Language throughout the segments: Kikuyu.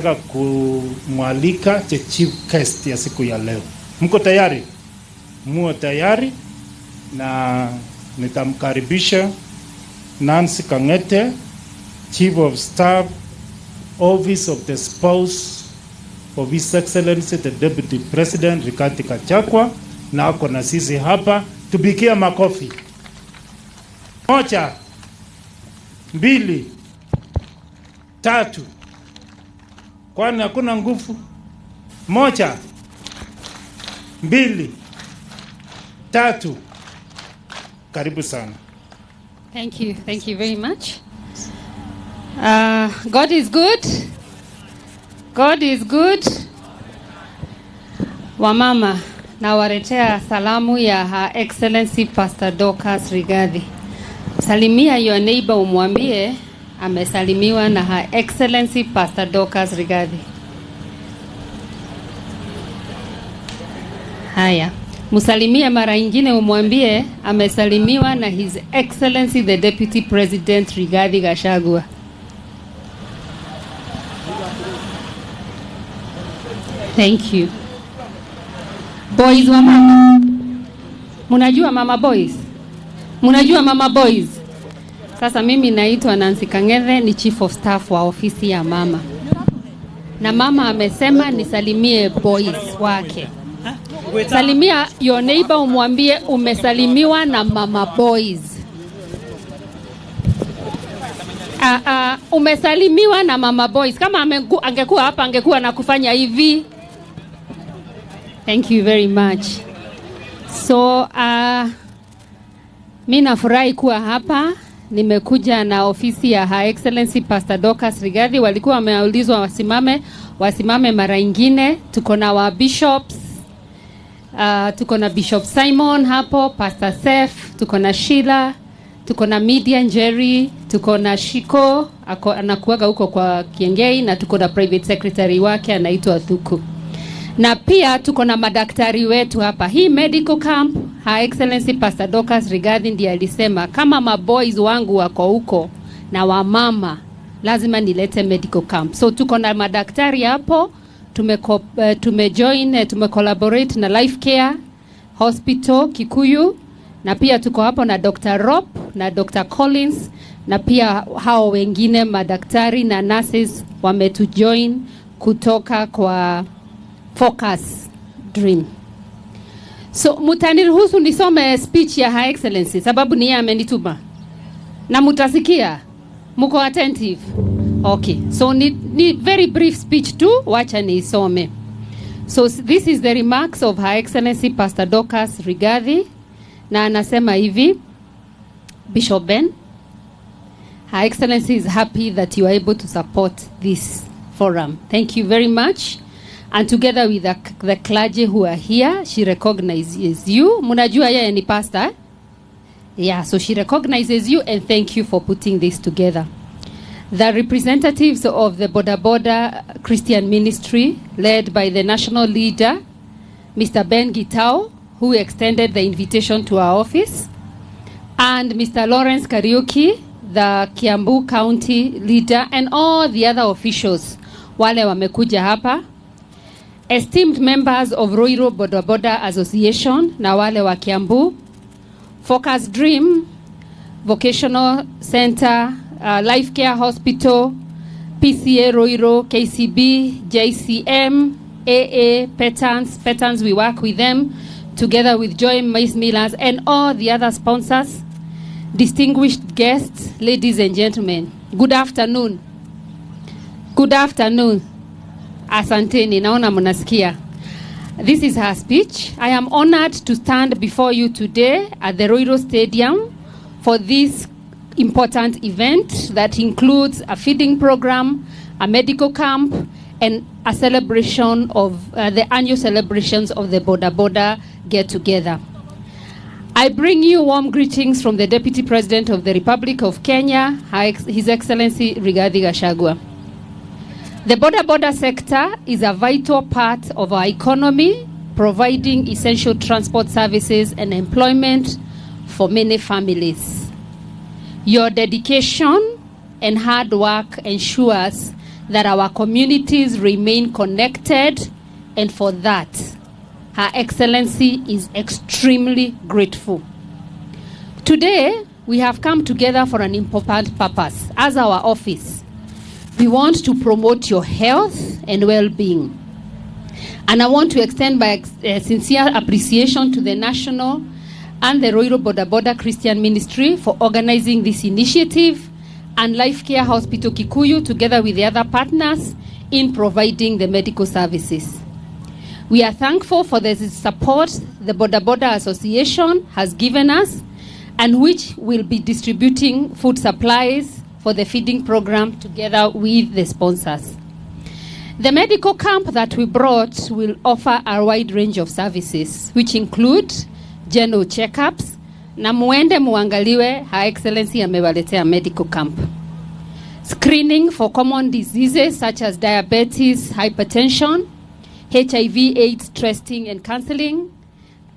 Kumwalika the chief guest ya siku ya leo. Mko tayari? Muo tayari? Na nitamkaribisha Nancy Kangete, Chief of Staff, Office of the Spouse of His Excellency the Deputy President Rigathi Gachagua, na ako na sisi hapa, tupigie makofi. 1, 2, 3. Kwani hakuna nguvu? 1, 2, 3. Karibu sana. Thank you. Thank you very much. God is good. God is good. Wamama, nawaletea salamu ya Her Excellency Pastor Dorcas Rigathi. Salimia your neighbor umwambie amesalimiwa na Her Excellency Pastor Dorcas Rigathi. Haya, msalimie mara nyingine umwambie amesalimiwa na His Excellency the Deputy President Rigathi Gachagua. Thank you. Boys wa mama. Munajua mama boys? Munajua mama boys? Sasa mimi naitwa Nancy Kang'ethe, ni Chief of Staff wa ofisi ya mama. Na mama amesema nisalimie boys wake. Salimia your neighbor umwambie umesalimiwa na mama boys. Umesalimiwa na mama boys. Kama angekuwa hapa angekuwa na kufanya hivi. Thank you very much. So, mi nafurahi kuwa hapa. Nimekuja na ofisi ya Her Excellency Pastor Dorcas Rigathi. Walikuwa wameulizwa wasimame mara nyingine. Tuko na wa bishops. Tuko na Bishop Simon hapo, Pastor Seth, tuko na Sheila, tuko na Media Njeri, tuko na Shiko, anakuaga huko kwa Kiengei, na tuko na private secretary wake anaitwa Thuku. Na pia tuko na madaktari wetu hapa. Hii medical camp, Her Excellency Pastor Dorcas Rigathi ndiye alisema kama maboys wangu wako huko na wamama lazima nilete medical camp. So tuko na madaktari hapo. Tumejoin, tumecollaborate na Life Care Hospital Kikuyu, na pia tuko hapo na Dr. Rob na Dr. Collins, na pia hao wengine madaktari na nurses wametujoin kutoka kwa Focus Dream. So mutaniruhusu nisome speech ya Her Excellency sababu ni yeye amenituma. Na mutasikia, muko attentive. Okay, so ni very brief speech tu, wacha niisome. So this is the remarks of Her Excellency Pastor Dorcas Rigathi, na anasema hivi: Bishop Ben, Her Excellency is happy that you are able to support this forum. Thank you very much. And together with the clergy who are here, she recognizes you. Munajua yeye ni pastor? Yeah, so she recognizes you and thank you for putting this together. The representatives of the Boda Boda Christian Ministry, led by the national leader, Mr. Ben Gitau, who extended the invitation to our office, and Mr. Lawrence Kariuki, the Kiambu County leader, and all the other officials, wale wamekuja hapa, esteemed members of Ruiru Boda Boda Association, na wale wa Kiambu, Focus Dream, Vocational Center, Life Care Hospital, PCA Ruiru, KCB, JCM, AA, Petans, Petans, we work with them, together with Joy Maize Millers and all the other sponsors, distinguished guests, ladies and gentlemen, good afternoon. Good afternoon. Asanteni, naona mnasikia. This is her speech. I am honored to stand before you today at the Ruiru Stadium for this important event that includes a feeding program, a medical camp, and a celebration of the annual celebrations of the Boda Boda Get Together. I bring you warm greetings from the Deputy President of the Republic of Kenya, His Excellency Rigathi Gachagua. The Boda Boda sector is a vital part of our economy, providing essential transport services and employment for many families. Your dedication and hard work ensures that our communities remain connected, and for that, Her Excellency is extremely grateful. Today, we have come together for an important purpose. As our office, we want to promote your health and well-being. And I want to extend my sincere appreciation to the National and the Ruiru Boda Boda Christian Ministry for organizing this initiative, and Life Care Hospital Kikuyu, together with the other partners, in providing the medical services. We are thankful for the support the Boda Boda Association has given us, and which will be distributing food supplies for the feeding program together with the sponsors. The medical camp that we brought will offer a wide range of services, which include general checkups, na muende muangaliwe, Her Excellency amewaletea medical camp. Screening for common diseases such as diabetes, hypertension, HIV, AIDS testing and counseling,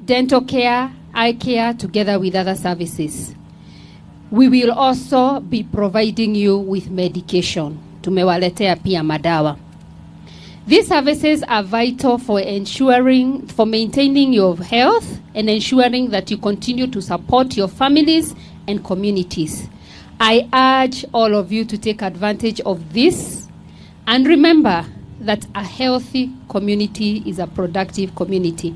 dental care, eye care, together with other services. We will also be providing you with medication. Tumewaletea pia madawa. These services are vital for maintaining your health and ensuring that you continue to support your families and communities. I urge all of you to take advantage of this, and remember that a healthy community is a productive community.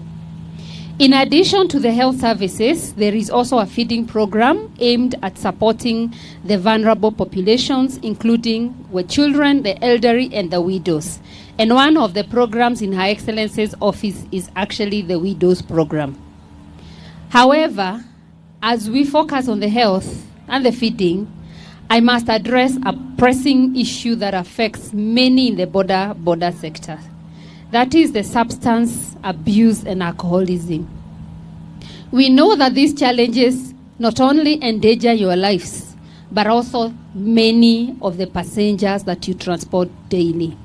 In addition to the health services, there is also a feeding program aimed at supporting the vulnerable populations, including the children, the elderly, and the widows. And one of the programs in Her Excellency's office is actually the widows program. However, as we focus on the health and the feeding, I must address a pressing issue that affects many in the boda sector. That is the substance abuse and alcoholism. We know that these challenges not only endanger your lives, but also many of the passengers that you transport daily.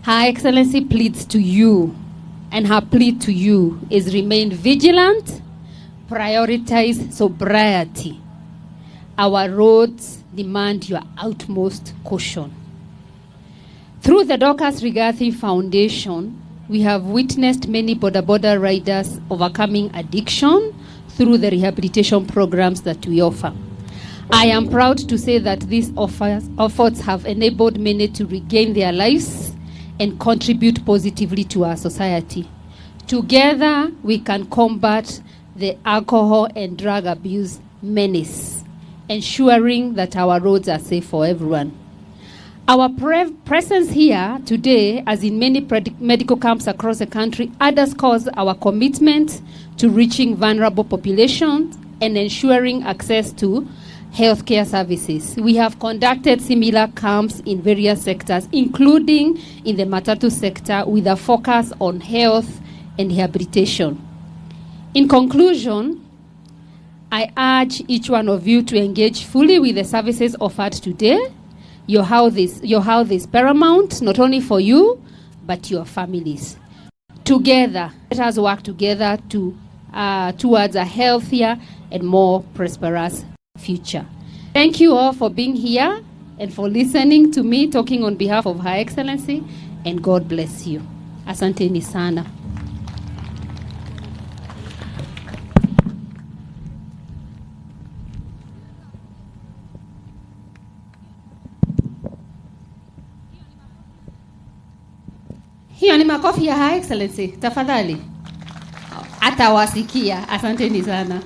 Her Excellency pleads to you, and her plea to you is remain vigilant, prioritize sobriety. Our roads demand your utmost caution. Through the Dorcas Rigathi Foundation, we have witnessed many boda boda riders overcoming addiction through the rehabilitation programs that we offer. I am proud to say that these efforts have enabled many to regain their lives and contribute positively to our society. Together, we can combat the alcohol and drug abuse menace, ensuring that our roads are safe for everyone. Our presence here today, as in many medical camps across the country, underscores our commitment to reaching vulnerable populations and ensuring access to healthcare services. We have conducted similar camps in various sectors, including in the matatu sector, with a focus on health and rehabilitation. In conclusion, I urge each one of you to engage fully with the services offered today. Your health is paramount, not only for you, but your families. Together, let us work together towards a healthier and more prosperous future. Thank you all for being here and for listening to me talking on behalf of Her Excellency, and God bless you. Asanteni sana. Hiyo ni makofi ya Her Excellency, tafadhali. Atawasikia. Asanteni sana.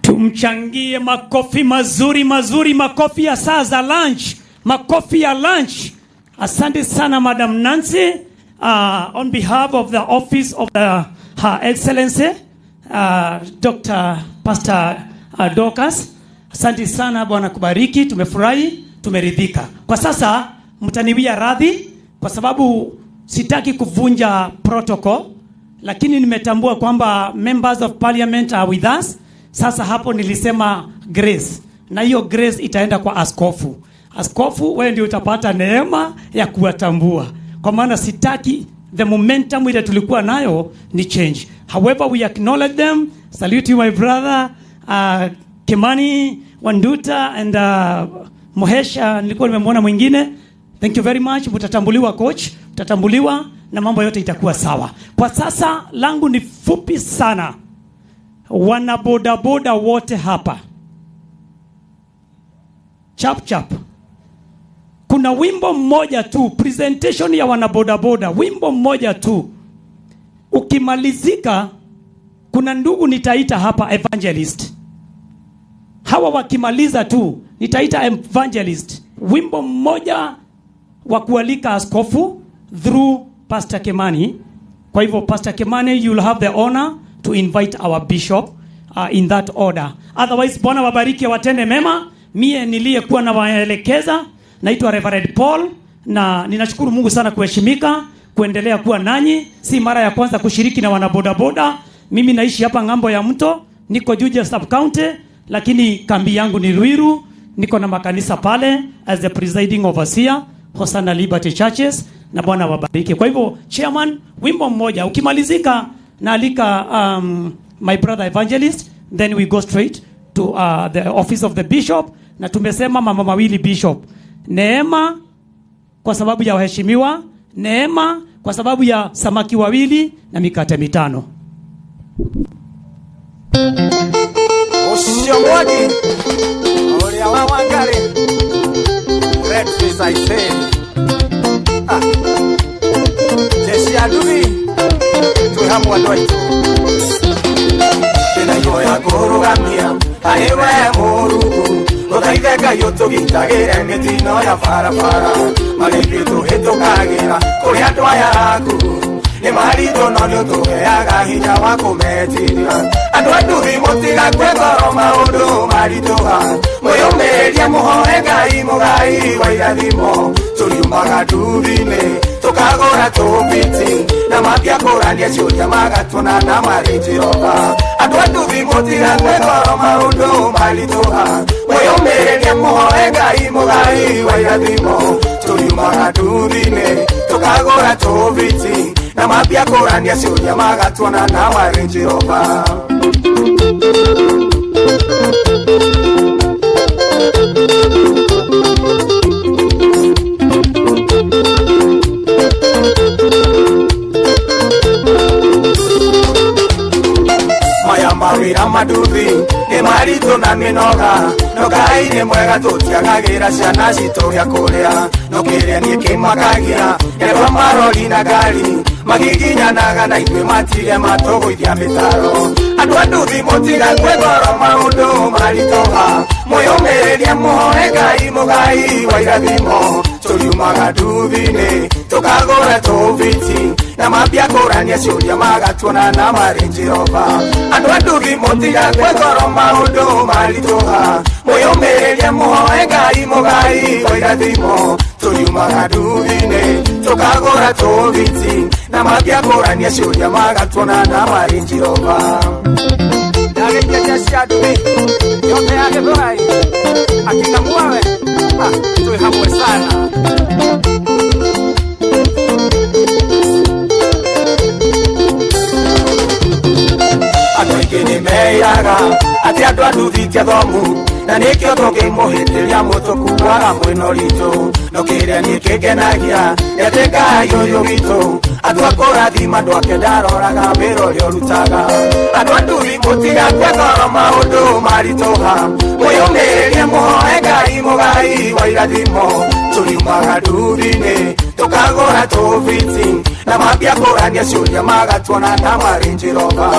Tumchangie makofi mazuri mazuri, makofi ya saa za lunch, makofi ya lunch. Asante sana Madam Nancy. On behalf of the office of the Her Excellency, Dr. Pastor Dorcas, asante sana, Bwana kubariki, tumefurahi, tumeridhika. Kwa sasa mtaniwia radhi kwa sababu sitaki kuvunja protocol, lakini nimetambua kwamba members of parliament are with us. Sasa hapo nilisema grace, na hiyo grace itaenda kwa askofu. Askofu, wewe ndio utapata neema ya kuwatambua, kwa maana sitaki The momentum ile tulikuwa nayo ni change. However, we acknowledge them. Salute you, my brother, Kimani Wanduta and Mohesha, nilikuwa nimemwona mwingine. Thank you very much. Mtatambuliwa, coach, mtatambuliwa na mambo yote itakuwa sawa. Kwa sasa langu ni fupi sana. Wana bodaboda wote hapa, chap chap, kuna wimbo mmoja tu, presentation ya wanabodaboda, wimbo mmoja tu. Ukimalizika, kuna ndugu nitaita hapa, evangelist. Hawa wakimaliza tu, nitaita evangelist. Wimbo mmoja wa kualika askofu through Pastor Kimani. Kwa hivyo, Pastor Kimani, you'll have the honor to invite our bishop in that order. Otherwise, Bwana wabariki, watende mema. Mie niliyekuwa nawaelekeza naitwa Reverend Paul, na ninashukuru Mungu sana kuheshimika kuendelea kuwa nanyi. Si mara ya kwanza kushiriki na wanabodaboda. Mimi naishi hapa ng'ambo ya mto, niko Juja sub county, lakini kambi yangu ni Ruiru. Niko na makanisa pale as the presiding overseer, Hosanna Liberty Churches, na Bwana wabariki. Kwa hivyo, chairman, wimbo mmoja ukimalizika, naalika my brother evangelist, then we go straight to the office of the bishop. Na tumesema mambo mawili, bishop: neema kwa sababu ya waheshimiwa, neema kwa sababu ya samaki wawili na mikate mitano. Ũcio mwagi ũrĩa wa Wangari. Red face, I say. Ah. Jeshi ya nduthi, twĩ hamwe, andũ aitũ. Ndĩna ihoya kũrũgamia harĩ we Mũrungu, ũthaithe Ngai ũtũgitagĩre mĩtino ya barabara marĩa ithuĩ tũhĩtũkagĩra kũrĩ andũ aya aku. Nĩ maritũ, no nĩ ũtũheaga hinya wa kũmetiria. Andũ a nduthi, mũtigakue ngoro maũndũ maritũha, mwĩyũmĩrĩrie, mũhoe Ngai mũgai wa irathimo. Tũriumaga nduthi-inĩ tũkagũra tũbiti na mambia kũrania ciũria magatũna na marĩ Jehova. Andũ a nduthi, mũtigakue ngoro maũndũ maritũha, mwĩyũmĩrĩrie, mũhoe Ngai mũgai wa irathimo. Tũriumaga nduthi-inĩ tũkagũra tũbiti na mambia kũrania ciũria magatuona na marĩ Jehova. Maya mawĩra manduthi nĩ maritũ na mĩnoga, no Ngai nĩ mwega, tũtiagagĩra ciana citũ gĩa kũrĩa. No kĩrĩa niĩ kĩmakagia nĩ marori na ngari magiginyanaga na ithuĩ matige matũgũithia mĩtaro. Andũ a nduthi, mũtigakue ngoro maũndũ maritũha, mwĩyũmĩrĩrie, mũhoe Ngai mũgai wa irathimo. Tũriumaga nduthi-inĩ tũkagũra tũbiti na mambia kũrania ciũria magatuona na marĩ Jehova. Andũ a nduthi, mũtigakue ngoro maũndũ maritũha, mwĩyũmĩrĩrie, mũhoe Ngai mũgai wa irathimo. Tũriumaga nduthi-inĩ tũkagũra tũbiti na mambia kũrania ciũria magatuona na marĩ Jehova. Ndagĩkia jeshi ya nduthi yote ya Gĩthũrai, akina Mwawe, ah, twĩ hamwe sana. Andũ aingĩ nĩ meiraga atĩ andũ a nduthi ti athomu, na nĩkĩo tũngĩmũhĩtĩria mũtũkuaga mwĩna ũritũ. No kĩrĩa niĩ kĩngenagia nĩ atĩ Ngai ũyũ witũ atua kũrathima andũ ake ndaroraga wĩra ũrĩa ũrutaga. Andũ a nduthi, mũtigakue ngoro maũndũ maritũha, mwĩyũmĩrĩrie, mũhoe Ngai mũgai wa irathimo. Tũriumaga nduthi-inĩ tũkagũra tũbiti na mambia kũrania ciũria magatuona na marĩ Jehova.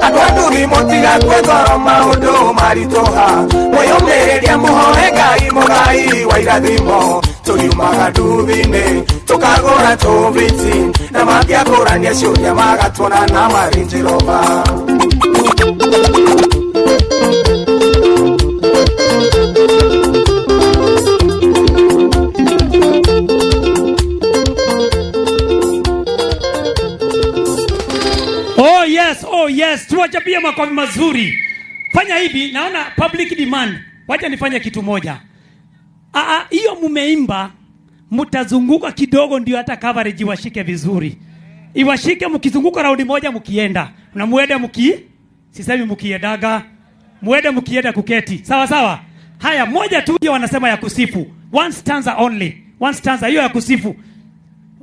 Andũ a nduthi, mũtigakue ngoro maũndũ maritũha, mwĩyũmĩrĩrie, mũhoe Ngai mũgai wa irathimo. Tũriumaga nduthi-inĩ tũkagũra tũbiti na mambia kũrania ciũria magatuona na marĩ Jehova. Oh yes, oh yes, tuwachapie makofi mazuri. Fanya hivi, naona public demand. Wacha nifanye kitu moja. Ah, hiyo mumeimba, mtazunguka kidogo ndio hata coverage washike vizuri. Iwashike mkizunguka raundi moja mkienda. Na muende sisemi mkiendaga. Muende mkienda kuketi. Sawa sawa. Haya, moja tu hiyo wanasema ya kusifu. One stanza only. One stanza hiyo ya kusifu.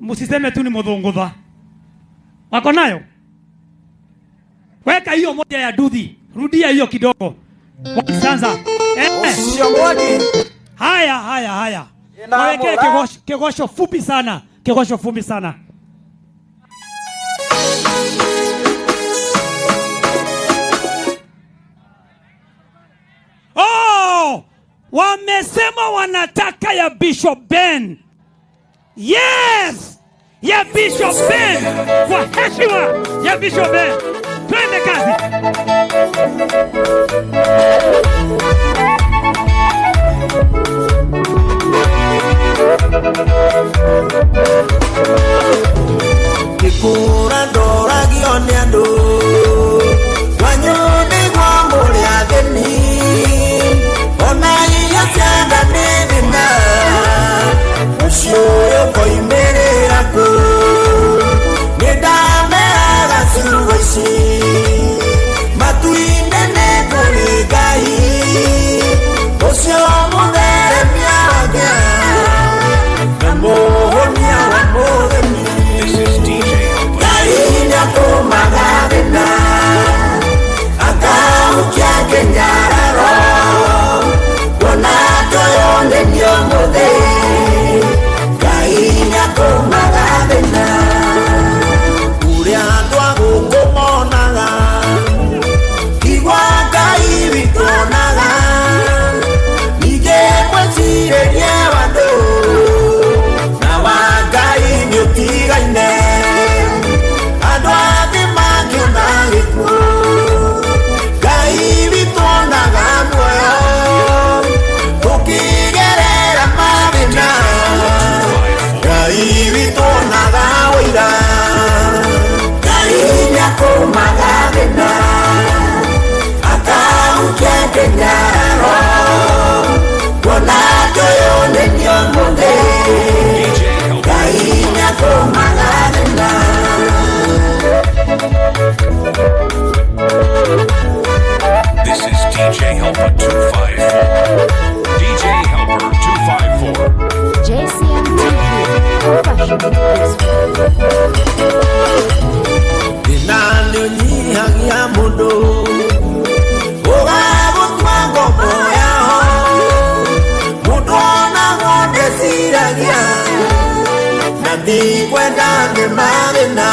Msiseme tu ni mudhungudha. Wako nayo? Weka hiyo moja ya dudhi. Rudia hiyo kidogo. One stanza. Haya haya haya. Wawekee kegosho fupi sana. Kegosho fupi sana. Oh! Wamesema wanataka ya Bishop Ben. Yes! Ya Bishop Ben. Kwa heshima ya Bishop Ben. Twende kazi. Kikura ndoragio nĩ andũ Wanyoni gwa mũrĩ ageni Ona iria ciana nĩ thĩna Ũcio ũkoimĩrĩra kũ Nĩ ndameraga ciugo ici Matu-inĩ nĩ kũrĩ Ngai Ũcio mũtheremia wa ngĩa Na mũhũnia wa mũthemi This is DJ Helper. Ngai nĩatũmaga thĩna akahukia kĩnyararo kuona toyo nĩ ũmũthĩ Ngai nĩatũmaga thĩna ũrĩa andũ a gũkũ monaga igwa Ngai witũ onaga ningĩ mwĩcirĩrie wa andũ na wa Ngai nĩũtigaine andũ athĩ mangĩona gĩkuũ Ngai witũ onaga muoyo tũkĩgerera mathĩna Ngai witũ onaga ũira Ngai nĩatũmaga thĩna akahukia kĩnyararo kuona toyo nĩ ũmũthĩ DJ Helper. Ngai nĩatũmaga thĩna. This is DJ Helper 254. DJ Helper 254. JCM TV, fashion graceful. Thĩna nĩũnyihagia mũndũ ũgagũtua ngombo yao mũndũ onagwo ndeciragia na ndikwenda nĩ mathĩna